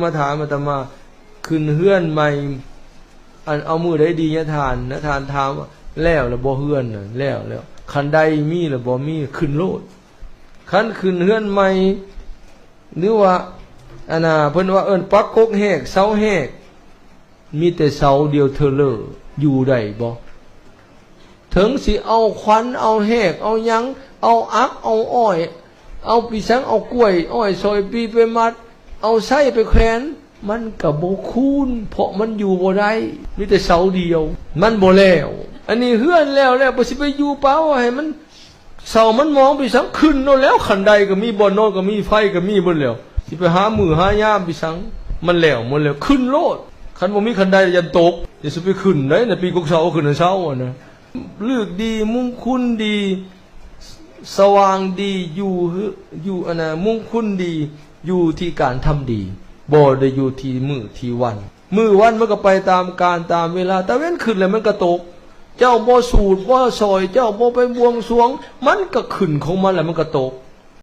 ມາຖາມອາດຕະມາ ຂຶ້ນເຮືອນໃໝ່ ອັນ ເອົາມື້ໃດດີນະທ່ານ? ນະທ່ານຖາມວ່າ ແລ້ວລະບໍ່ເຮືອນນະ? ແລ້ວແລ້ວ. ຄັນໄດມີລະບໍ່? ມີ. ຂຶ້ນໂລດ. ຄັນຂຶ້ນເຮືອນໃໝ່ ຫຼືວ່າ ອັນນ່າ ເພິ່ນວ່າເອີ້ນປັກກົກແຮກ ເສົາແຮກ ມີແຕ່ເສົາດຽວເທີເລີ ຢູ່ໄດ້ບໍ່? ເຖິງຊິເອົາຂວັນ ເອົາແຮກ ເອົາຫຍັງ ເອົາອັກ ເອົາອ້ອຍ ເອົາປີສັງ ເອົາກ້ວຍອ້ອຍຊອຍປີໄປມັດ ເອົາໄຊໄປແຂວນ ມັນກະບໍ່ຄູນ ເພາະມັນຢູ່ບໍ່ໄດ້ ມີແຕ່ເສົາດຽວ ມັນບໍ່ແລ້ວ. ອັນນີ້ເຮືອນແລ້ວແລ້ວ ບໍ່ຊິໄປຢູ່ປະໄວ້ໃຫ້ມັນ ເສົາມັນມອງໄປສັງ ຂຶ້ນໂລດແລ້ວ. ຄັນໄດກໍມີ ບ່ອນນອນກໍມີ ໄຟກໍມີເບິດແລ້ວ ຊິໄປຫາມື້ຫາຍາມໄປສັງ? ມັນແລ້ວໝົດແລ້ວ ຂຶ້ນໂລດ. ຄັນບໍ່ມີຄັນໄດ ຢ້ານຕົກ. ຢ່າຊິໄປຂຶ້ນໄດ໋ນະ ປີກົກເສົາຂຶ້ນເສົາຫັ້ນນະ. ເລິກດີ ມຸງຄຸນດີ ສະຫວ່າງດີ ຢູ່ ຢູ່ ອັນນ່າ ມຸງຄຸນດີ ຢູ່ທີ່ການທຳດີ ບໍ່ໄດ້ຢູ່ທີ່ມື້ທີ່ວັນ. ມື້ວັນມັນກໍໄປຕາມການຕາມເວລາ ຕາເວັນຂຶ້ນແລ້ວມັນກໍຕົກ. ເຈົ້າບໍ່ສູດບໍ່ສອຍ ເຈົ້າບໍ່ໄປບວງສວງ ມັນກໍຂຶ້ນຂອງມັນແລ້ວມັນກໍຕົກ.